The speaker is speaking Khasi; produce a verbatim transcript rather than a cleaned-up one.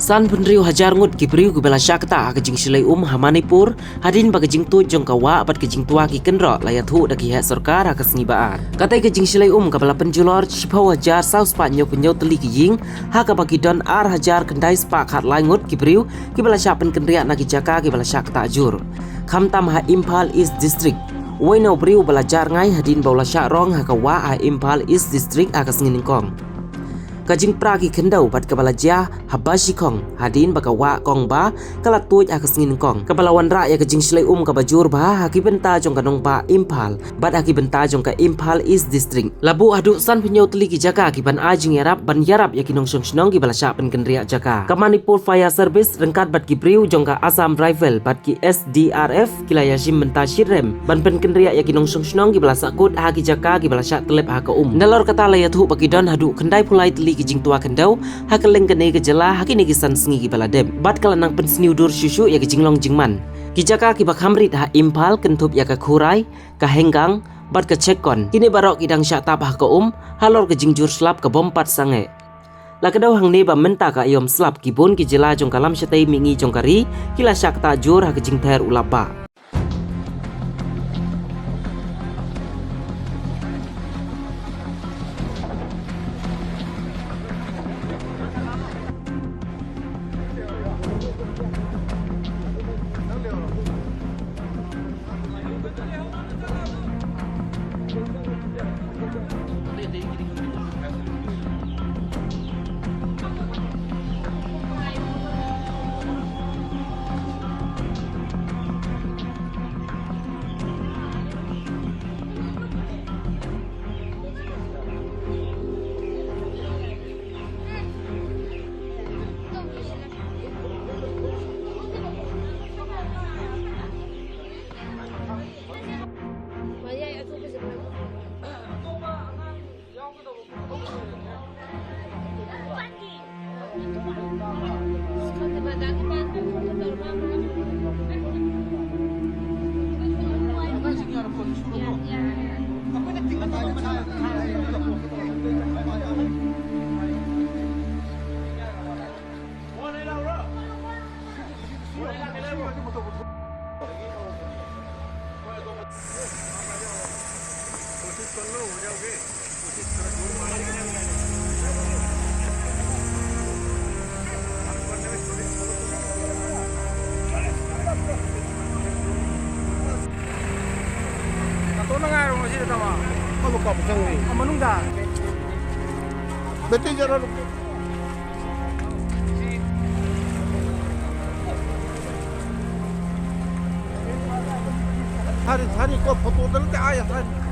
Sanphew hynriew hajar ngut ki briew kiba la shah ktah ha ka jingshlei um ha Manipur, hadien ba ka jingtuid jong ka wah bad ka jingtwa ki kynroh la ïathuh da ki heh sorkar ha ka sngi ba ar. Katei ka jingshlei um kaba la pynjulor shiphew hajar saw spah hynñiewphew hynñiew tylli ki ïing, ha kaba ki don ar hajar khyndai spah khatlai ngut ki briew kiba la shah pynkynriah na ki jaka kiba la shah ktah jur. Khamtam ha Imphal East District, uwei na u briew ba la jar ngai hadien ba u la shah rong ha ka wah ha Imphal East District ha ka sngi nyngkong. Ka jingpra ki khyndew bad kaba la jia haba shi khong, hadien ba ka wah kong ba ka la tuid ha ka sngi nyngkong, kaba la wanrah ïa ka jingshlei um kaba jur bha ha ki bynta jong ka nongbah Imphal bad ha ki bynta jong ka Imphal East District. La buh haduh sanphew hynñiew tylli ki jaka ki ban ai jingïarap ban ïarap ïa ki nongshong shnong kiba la shah pynkynriah jaka. Ka Manipur Fire Service ryngkat bad ki briew jong ka Assam Rifle bad ki S D R F ki la ïashim bynta shitrhem ban pynkynriah ïa ki nongshong shnong kiba la sahkut ha ki jaka kiba la shah tlep ha ka um. Nalor kata la ïathuh ba ki don haduh khyndaiphew lai tylli ki jingtwa khyndew ha kylleng kane ka jylla ha kine ki san sngi kiba la dep, bad ka la nang pynsniew dur shuh shuh ïa ki jinglong jingman. Ki jaka kiba kham rit ha Imphal kynthup ïa ka Khurai, ka Hengang bad ka Checkon, kine baroh ki dang shah tap ha ka um halor ka jingjur slap ka bym pat sangeh. La kdew hangne ba mynta ka aïom slap, ki bun ki jylla jong ka lam shatei mihngi jong ka ri ki la shah ktah jur ha ka jingther u lapbah. Betul jalan. Hari, hari ko photo dal te aya hari.